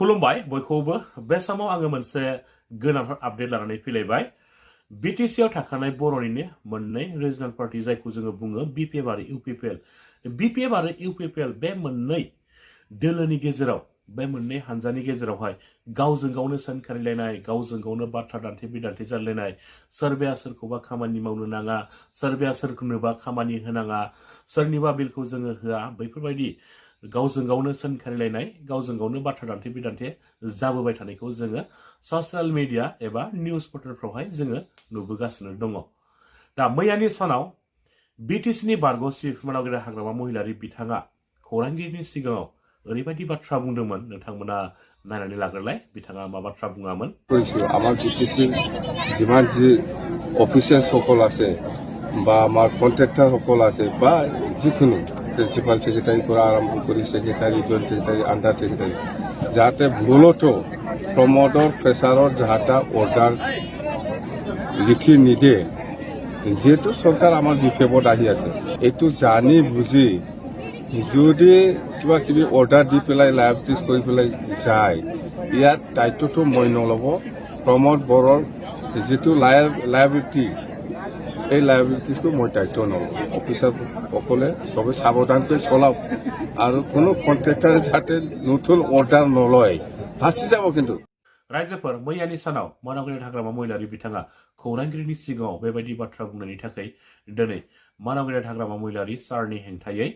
खुलुमबाय बयखौबो बे समाव आङो मोनसे गोनांथार आपडेट लानानै फैलायबाय बिटिसिआव थाखानाय बर'निनो मोननै रिजनाल पार्टी जायखौ जोङो बुङो बिपिएफ आरो इउपिपिएल बिपिएफ आरो इउपिपिएल बे मोननै दोलोनि गेजेराव बे मोननै हानजानि गेजेरावहाय गावजों गावनो सोंखारिलायनाय गावजों गावनो बाथ्रा दान्थे बिदान्थे जालायनाय सोरबाया सोरखौबा खामानि मावनो नाङा सोरबाया सोरनोबा खामानि होनाङा सोरनिबा बिलखौ जोङो होआ बैफोरबायदि गावजों गावनो सोंखारिलायनाय गावजों गावनो बाथ्रा दान्थे बिदान्थे जाबोबाय थानायखौ जोङो ससियेल मिडिया एबा निउज पर्टेलफ्रावहाय जोङो नुबोगासिनो दङ। दा मैयानि सानाव बिटिसिनि बारग' चिफ मानगेरा हाग्रामा महिलारी बिथाङा खौरांगिरिनि सिगाङाव ओरैबायदि बाथ्रा बुंदोंमोन नोंथांमोना नायनानै लाग्रोलाय बिथाङा मा बाथ्रा बुङामोन। আমার বিটিসি যিমান যি অফিচিয়াল সকল আছে বা আমার কন্ট্রাক্টর সকল আছে বা যিকোনো প্রিন্সিপাল সেক্রেটারি পৰা আৰম্ভ কৰি secretary joint secretary under secretary যাতে ভুলতো প্ৰমোদৰ প্ৰেছাৰৰ যাহাটা অৰ্ডাৰ লিখি নিদিয়ে যেহেতু চৰকাৰ আমাৰ বিপদত আহি আছে এইটো জানি বুজি যদি কিবা কিবি অৰ্ডাৰ দি পেলাই লাইবিলিটিজ কৰি পেলাই যায় ইয়াৰ দায়িত্বটো মই নল'ব প্ৰমোদ বৰৰ যিটো লাইবিলিটি এই লাইবিলিটিজটো মই দায়িত্ব নল'ব অফিচাৰসকলে চবে সাৱধানকৈ চলাওক আৰু কোনো কন্ট্ৰেক্টাৰে যাতে নতুন অৰ্ডাৰ নলয় ফাঁচি যাব। কিন্তু रायजोफोर मैयानि सानाव मानगेरा हाग्रामा महिलारी बिथाङा खौरांगिरिनि सिगाङाव बेबायदि बाथ्रा बुंनायनि थाखाय दिनै मानगेरा हाग्रामा महिलारी सारनि हेंथायै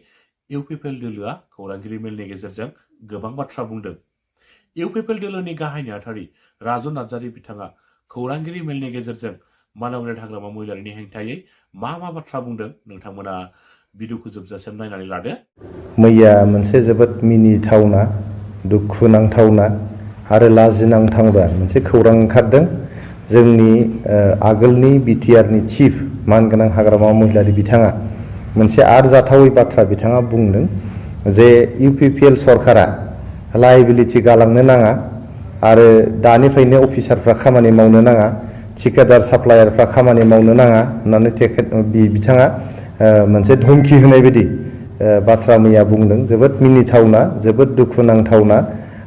इउपिपिएल दोलोआ खौरांगिरि मेलनि गेजेरजों गोबां बाथ्रा बुंदों। इउपिपिएल दोलोनि गाहाय नेहाथारि राजु नार्जारी बिथाङा खौरांगिरि मेलनि गेजेरजों मानगेरा हाग्रामा महिलारीनि हेंथायै मा बाथ्रा बुंदों नोंथांमोना भिडिअखौ जोबजासिम नायनानै लादो। मैया मोनसे जोबोद मिनिथावना दुखुनांथावना आरो लाजिनांथावना मोनसे खौरां ओंखारदों। जोंनि आगोलनि बिटिआरनि चिफ मानगोनां हाग्रामा महिलारी बिथाङा मोनसे आरजाथावै बाथ्रा बिथाङा बुंदों जे इउपिपिएल सरकारा लायबिलिटि गालांनो नाङा आरो दानिफ्रायनो अफिसारफ्रा खामानि मावनो नाङा ठिकादार साप्लायारफ्रा खामानि मावनो नाङा होननानै बिथाङा मोनसे धमकी होनाय बायदि बाथ्रा मैया बुंदों। जोबोद मिनिथावना जोबोद दुखुनांथावना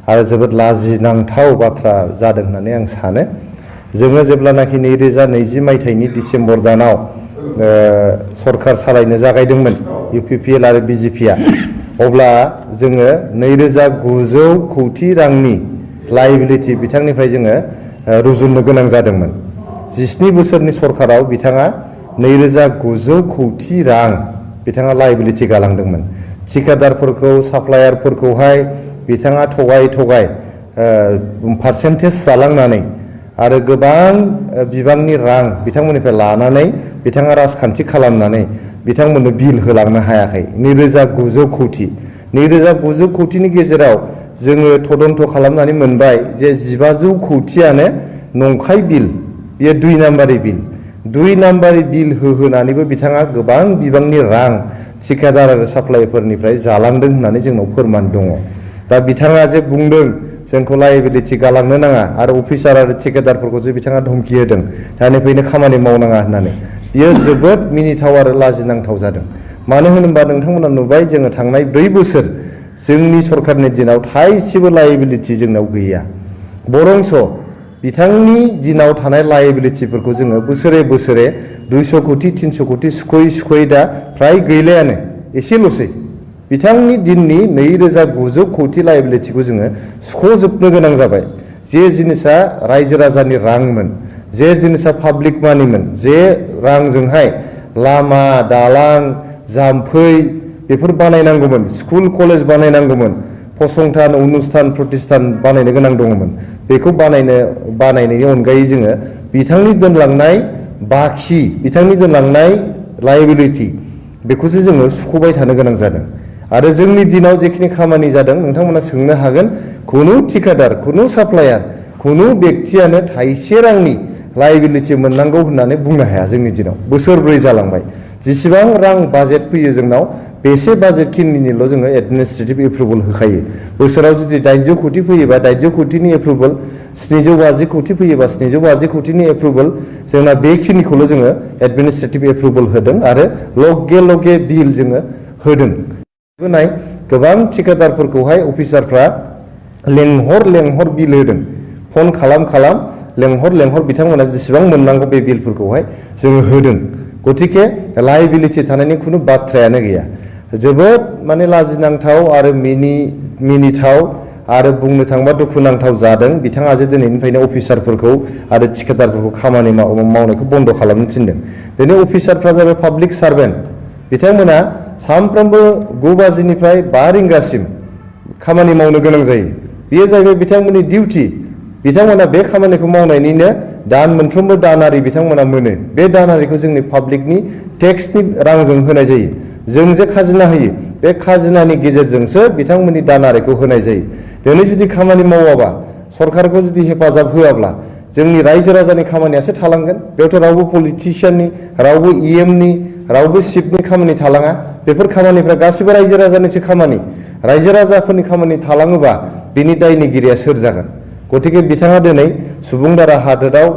आरो जोबोद लाजिनांथाव बाथ्रा जादों होननानै आं सानो। जोङो जेब्लानाखि 2020 मायथाइनि डिसेम्बर दानाव सरकार सालायनो जागायदोंमोन इउपिपिएल आरो बिजेपिआ अब्ला जोङो 2900 कोटी रांनि लायबिलिटि बिथांनिफ्राय जोङो रुजुननो गोनां जादोंमोन। 17 बोसोरनि सरकाराव बिथाङा 2900 कोटी रां बिथाङा लायबिलिटि गालांदोंमोन। ठिकादारफोरखौ साप्लायारफोरखौहाय बिथाङा थगाय पार्सेन्टेज जालांनानै आरो गोबां बिबांनि रां बिथांमोननिफ्राय लानानै बिथाङा राजखान्थि खालामनानै बिथांमोननो बिल होलांनो हायाखै। 2900 कोटी 2900 कोटीनि गेजेराव जोङो तदन्त खालामनानै मोनबाय जे 1500 कोटीयानो नंखाय बिल बेयो 2 नाम्बारि बिल 2 नाम्बारि बिल होनानैबो बिथाङा गोबां बिबांनि रां ठिकादार आरो साप्लायरफोरनिफ्राय जालांदों होननानै जोंनाव फोरमान दङ। दा बिथाङा जे बुंदों जोंखौ लायबिलिटि गालांनो नाङा आरो अफिसार आरो ठिकादारफोरखौ जे बिथाङा धमकी होदों दानिफ्रायनो खामानि मावनाङा होननानै बियो जोबोद मिनिथाव आरो लाजिनांथाव जादों। मानो होनोबा नोंथांमोना नुबाय जोङो थांनाय 4 बोसोर जोंनि सरकारनि दिनाव थाइसेबो लायबिलिटि जोंनाव गैया। बरंस बिथांनि दिनाव थानाय लायबिलिटिफोरखौ जोङो बोसोरे 200 कोटी 300 कोटी सुख'यै दा फ्राय गैलायानो एसेल'सै। बिथांनि दिननि 2900 कोटी लायबिलिटिखौ जोङो सुख'जोबनो गोनां जाबाय। जे जिनिसा रायजो राजानि रांमोन जे जिनिसा पाब्लिक मानिमोन जे रांजोंहाय लामा दालां जाम्फै बेफोर बानायनांगौमोन स्कुल कलेज बानायनांगौमोन फसंथान अनुष्ठान प्रतिष्ठान बानायनो गोनां दङमोन बेखौ बानायनायनि अनगायै जोङो बिथांनि दोनलांनाय बाखि बिथांनि दोनलांनाय लायबिलिटि बेखौसो जोङो सुख'बाय थानो गोनां जादों। आरो जोंनि दिनाव जेखिनि खामानि जादों नोंथांमोना सोंनो हागोन खुनु ठिकादार खुनु साप्लायार खुनु व्यक्तियानो थाइसे रांनि लायबिलिटि मोननांगौ होननानै बुंनो हाया। जोंनि दिनाव बोसोरब्रै जालांबाय जेसेबां रां बाजेट फैयो जोंनाव बेसे बाजेट खिनिनिल' जोङो एडमिनिस्ट्रेटिभ एप्रुभेल होखायो। बोसोराव जुदि 800 कोटी फैयोबा 800 कोटीनि एप्रुभेल 750 कोटी फैयोबा 750 कोटीनि एप्रुभेल जोंना बेखिनिखौल' जोङो एडमिनिस्ट्रेटिभ एप्रुभेल होदों आरो लगे बिल जोङो होदों। गोबां ठिकादारफोरखौहाय अफिसारफ्रा लेंहर बिल होदों फन खालाम लेंहर बिथांमोना जेसेबां मोननांगौ बे बिलफोरखौहाय जोङो होदों गतिके लायबिलिटि थानायनि खुनु बाथ्रायानो गैया जोबोद माने लाजिनांथाव आरो मिनिथाव आरो बुंनो थांबा दुखुनांथाव जादों बिथाङा जे दिनैनिफ्रायनो अफिसारफोरखौ आरो थिकादारफोरखौ खामानि मावनायखौ बन्द खालामनो थिनदों दिनै अफिसारफ्रा जाबाय पाब्लिक सार्भेन्ट बिथांमोना सानफ्रोमबो 9 बाजिनिफ्राय 5 रिंगासिम खामानि मावनो गोनां जायो बेयो जाहैबाय बिथांमोननि डिउटि बिथांमोना बे खामानिखौ मावनायनिनो दान मोनफ्रोमबो दानारि बिथांमोना मोनो बे दानारिखौ जोंनि पाब्लिकनि टेक्सनि रांजों होनाय जायो जों जे खाजिना होयो बे खाजिनानि गेजेरजोंसो बिथांमोननि दानारिखौ होनाय जायो दिनै जुदि खामानि मावाबा सरकारखौ जुदि हेफाजाब होआब्ला जोंनि रायजो राजानि खामानियासो थालांगोन बेयावथ' रावबो पलिटिशियाननि रावबो इएमनि रावबो चिफनि खामानि थालाङा बेफोर खामानिफ्रा गासिबो रायजो राजानिसो खामानि रायजो राजाफोरनि खामानि थालाङोबा बिनि दायनिगिरिया सोर जागोन गतिके बिथाङा दिनै सुबुं दारा हादोराव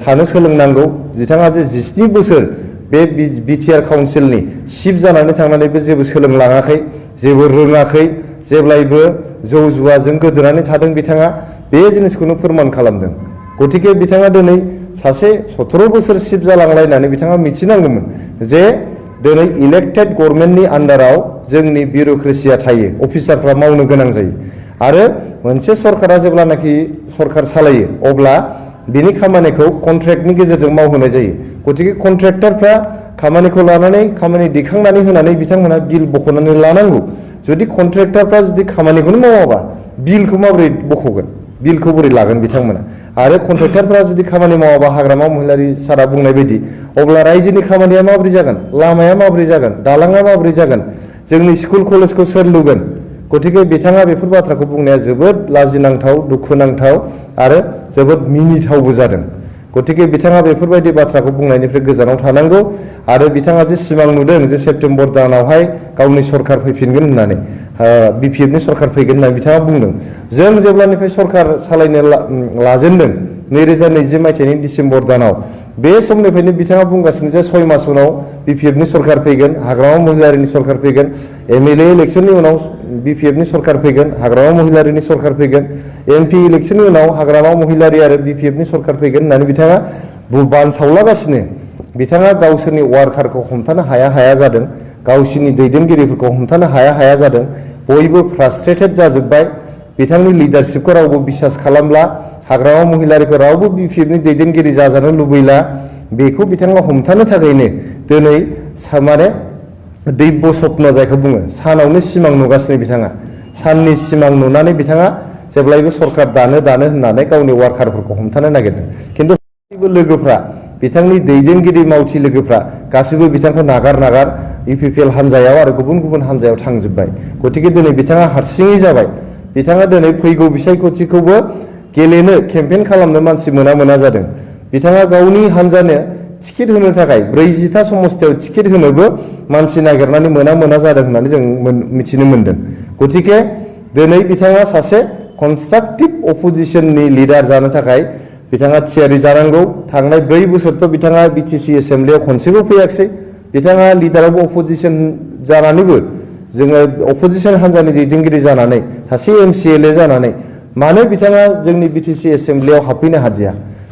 थानो सोलोंनांगौ बिथाङा जे 17 बोसोर बे बिटिआर काउन्सिलनि चिफ जानानै थांनानैबो जेबो सोलोंलाङाखै जेबो रोङाखै जेब्लायबो जौ जुवाजों गोदोनानै थादों बिथाङा बे जिनिसखौनो फोरमान खालामदों गतिके बिथाङा दिनै सासे 17 बोसोर चिफ जालांलायनानै बिथाङा मिथिनांगौमोन जे दिनै इलेक्टेड गभर्नमेन्टनि आन्डाराव जोंनि बिउर'क्रेसिया थायो अफिसारफ्रा मावनो गोनां जायो आरो मोनसे सरकारा जेब्लानाखि सरकार सालायो अब्ला बिनि खामानिखौ कन्ट्रेक्टनि गेजेरजों मावहोनाय जायो गतिके कन्ट्रेक्टरफ्रा खामानिखौ लानानै खामानि दिखांनानै होनानै बिथांमोना बिल बख'नानै लानांगौ जुदि कन्ट्रेक्टरफ्रा जुदि खामानिखौनो मावाबा बिलखौ माबोरै बख'गोन बिलखौ बोरै लागोन बिथांमोना आरो कन्ट्रेक्टरफ्रा जुदि खामानि मावाबा हाग्रामा महिलारी सारा बुंनाय बायदि अब्ला रायजोनि खामानिया माबोरै जागोन लामाया माबोरै जागोन दालाङा माबोरै जागोन जोंनि स्कुल कलेजखौ सोर लुगोन गतिके बिथाङा बेफोर बाथ्राखौ बुंनाया जोबोद लाजिनांथाव दुखुनांथाव आरो जोबोद मिनिथावबो जादों गतिके बिथाङा बेफोरबायदि बाथ्राखौ बुंनायनिफ्राय गोजानाव थानांगौ आरो बिथाङा जे सिमां नुदों जे सेप्तेम्बर दानावहाय गावनि सरकार फैफिनगोन होननानै बिपिएफनि सरकार फैगोन होननानै बिथाङा बुंदों जों जेब्लानिफ्राय सरकार सालायनो लाजेनदों 2020 मायथाइनि डिसेम्बर दानाव बे समनिफ्रायनो बिथाङा बुंगासिनो जे 6 मास उनाव बिपिएफनि सरकार फैगोन हाग्रामा महिलारीनि सरकार फैगोन एमएलए इलेक्सननि उनाव बिपिएफनि सरकार फैगोन हाग्रामा महिलारीनि सरकार फैगोन एमपि इलेक्सननि उनाव हाग्रामा महिलारी आरो बिपिएफनि सरकार फैगोन होननानै बिथाङा बानसावलागासिनो बिथाङा गावसोरनि वार्कारखौ हमथानो हाया जादों गावसोरनि दैदेनगिरिफोरखौ हमथानो हाया जादों बयबो फ्रास्ट्रेटेड जाजोब्बाय बिथांनि लिडारशिपखौ रावबो बिसास खालामला हाग्रामा महिलारीखौ रावबो बिपिएफनि दैदेनगिरि जाजानो लुबैला बेखौ बिथाङा हमथानो थाखायनो दिनै माने दैब्य स्वप्न जायखौ बुङो सानावनो सिमां नुगासिनो बिथाङा साननि सिमां नुनानै बिथाङा जेब्लायबो सरकार दानो होननानै गावनि वार्कारफोरखौ हमथानो नागिरदों खिन्थु गासैबो लोगोफ्रा बिथांनि दैदेनगिरि मावथि लोगोफ्रा गासैबो बिथांखौ नागार इउपिपिएल हान्जायाव आरो गुबुन हान्जायाव थांजोब्बाय गतिके दिनै बिथाङा हारसिङै जाबाय बिथाङा दिनै फैगौ बिसायख'थिखौबो गेलेनो केम्पेइन खालामनो मानसि मोना जादों बिथाङा गावनि हान्जानो टिकेट होनो थाखाय 40टा समस्थियाव टिकेट होनोबो मानसि नागिरनानै मोना जादों होननानै जों मिथिनो मोनदों गतिके दिनै बिथाङा सासे कनस्ट्राक्टिभ अपोजिशननि लिडार जानो थाखाय बिथाङा थियारि जानांगौ थांनाय 4 बोसोरथ' बिथाङा बिटिसि एसेम्ब्लियाव खनसेबो फैयाखिसै बिथाङा लिडार अफ अपोजिशन जानानैबो जोङो अपोजिशन हान्जानि दैदेनगिरि जानानै सासे एमसिएलए जानानै मानो बिथाङा जोंनि बिटिसि एसेम्ब्लियाव हाबफैनो हादिया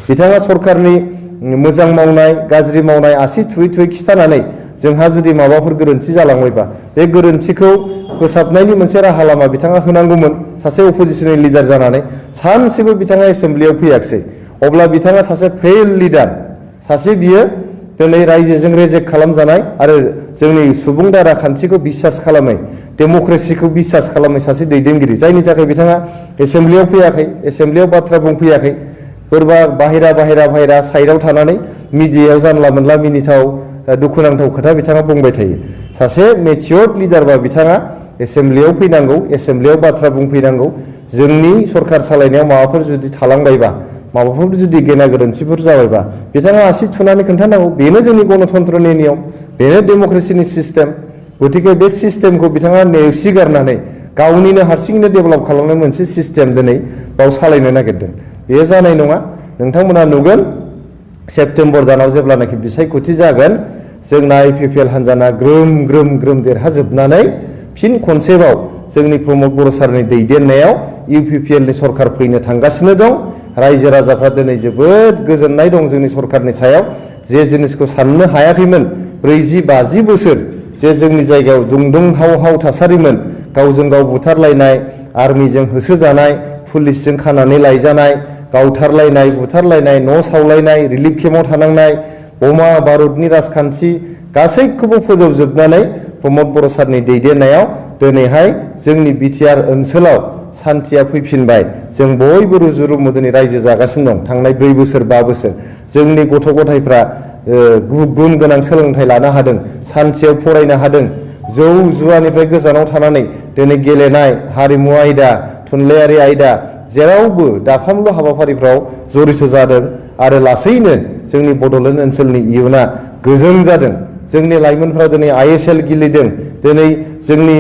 बिथाङा सरकारनि मोजां मावनाय गाज्रि मावनाय आसि थुयै खिथानानै जोंहा जुदि माबाफोर गोरोन्थि जालांबायबा बे गोरोन्थिखौ फोसाबनायनि मोनसे राहा लामा बिथाङा होनांगौमोन सासे अपोजिशननि लिडार जानानै सानसेबो बिथाङा एसेम्ब्लियाव फैयाखिसै अब्ला बिथाङा सासे फेल लिडार सासे बियो दिनै रायजोजों रेजेक्ट खालामजानाय आरो जोंनि सुबुं दारा खान्थिखौ बिसास खालामै डेम'क्रेसिखौ बिसास खालामै सासे दैदेनगिरि जायनि थाखाय बिथाङा एसेम्ब्लियाव फैयाखै एसेम्ब्लियाव बाथ्रा बुंफैयाखै सोरबा बाहेरा साइडआव थानानै मिडियायाव जानला मोनला मिनिथाव दुखुनांथाव खोथा बिथाङा बुंबाय थायो सासे मेचियर्ड लिडारबा बिथाङा एसेम्ब्लियाव फैनांगौ एसेम्ब्लियाव बाथ्रा बुंफैनांगौ जोंनि सरकार सालायनायाव माबाफोर जुदि थालांबायबा माबाफोर जुदि गेना गोरोन्थिफोर जाबायबा बिथाङा आसि थुनानै खोन्थानांगौ बेनो जोंनि गणतन्त्रनि नियम बेनो डेम'क्रेसिनि सिस्टेम गतिके बे सिस्टेमखौ बिथाङा नेवसिगारनानै गावनिनो हारसिङैनो डेभेलप खालामनाय मोनसे सिस्टेम दिनै बाव सालायनो नागिरदों बेयो जानाय नङा नोंथांमोना नुगोन सेप्तेम्बर दानाव जेब्लानाखि बिसायख'थि जागोन जोंना इउपिपिएल हान्जाना ग्रोम देरहाजोबनानै फिन खनसेबाव जोंनि प्रमद बर' सारनि दैदेननायाव UPPL नि सरकार फैनो थांगासिनो दं। रायजो राजाफ्रा दिनै जोबोद गोजोननाय दं जोंनि सरकारनि सायाव जे जिनिसखौ साननो हायाखैमोन 40-50 बोसोर जे जोंनि जायगायाव दुंदुं हाव हाव थासारिमोन गावजों गाव बुथारलायनाय आर्मिजों होसोजानाय पुलिसजों खानानै लायजानाय गावथारलायनाय बुथारलायनाय न' सावलायनाय रिलिफ केम्पआव थानांनाय बमा बारुदनि राजखान्थि गासैखौबो फोजोबजोबनानै प्रमद बर' सारनि दैदेननायाव दिनैहाय जोंनि बिटिआर ओनसोलाव सान्थिया फैफिनबाय। जों बयबो रुजु रुमु दिनै रायजो जागासिनो दं। थांनाय 4 बोसोर 5 बोसोर जोंनि गथ' गथायफ्रा गुन गोनां सोलोंथाइ लानो हादों, सान्थियाव फरायनो हादों, जौ जुवानिफ्राय गोजानाव थानानै दिनै गेलेनाय, हारिमु आयदा, थुनलाइयारि आयदा जेरावबो दाफामलु हाबाफारिफ्राव जड़ित जादों आरो लासैनो जोंनि बड'लेण्ड ओनसोलनि इयुना गोजों जादों। जोंनि लाइमोनफ्रा दिनै ISL गेलेदों, दिनै जोंनि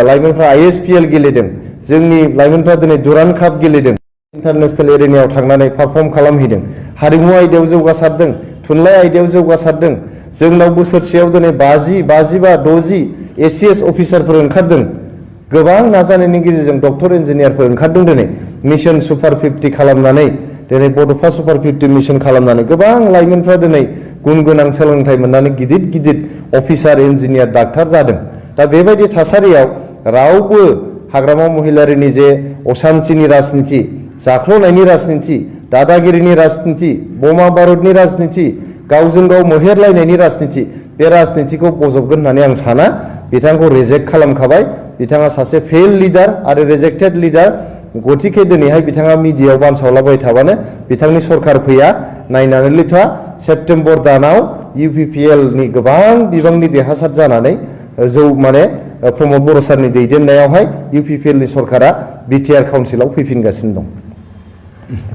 लाइमोनफ्रा ISPL गेलेदों, जोंनि लाइमोनफ्रा दिनै दुरान्ड काप गेलेदों, इन्टारनेशनेल एरेनायाव थांनानै पारफर्म खालामहैदों, हारिमु आयदायाव जौगासारदों, थुनलाइ आयदायाव जौगासारदों। जोंनाव बोसोरसेयाव दिनै 50, 55, 60 ACS अफिसारफोर ओंखारदों। गोबां नाजानायनि गेजेरजों डक्टर इन्जिनियारफोर ओंखारदों। दिनै मिशन सुपार 50 खालामनानै दिनै बड'फा सुपार 50 मिशन खालामनानै गोबां लाइमोनफ्रा दिनै गुन गोनां सोलोंथाइ मोननानै गिदिर गिदिर अफिसार इन्जिनियार डाक्टार जादों। दा बेबायदि थासारियाव रावबो हाग्रामा महिलारिनि जे असान्तिनि राजनिति, जाख्ल'नायनि राजनिति, दादागिरिनि राजनिति, बमा बारुदनि राजनिति, गावजों गाव मोहेरलायनायनि राजनिति, बे राजनितिखौ बजबगोन होननानै आं साना। बिथांखौ रिजेक्ट खालामखाबाय। बिथाङा सासे फेल लिडार आरो रिजेक्टेड लिडार। गतिके दिनैहाय बिथाङा मिडियायाव बानसावलाबाय थाबानो बिथांनि सरकार फैया। नायनानैल' था सेप्तेम्बर दानाव UPPL नि गोबां बिबांनि देरहासार जानानै प्रमद बर' सारनि दैदेननायावहाय UPPL नि सरकारा बिटिआर काउन्सिलाव फैफिनगासिनो दं।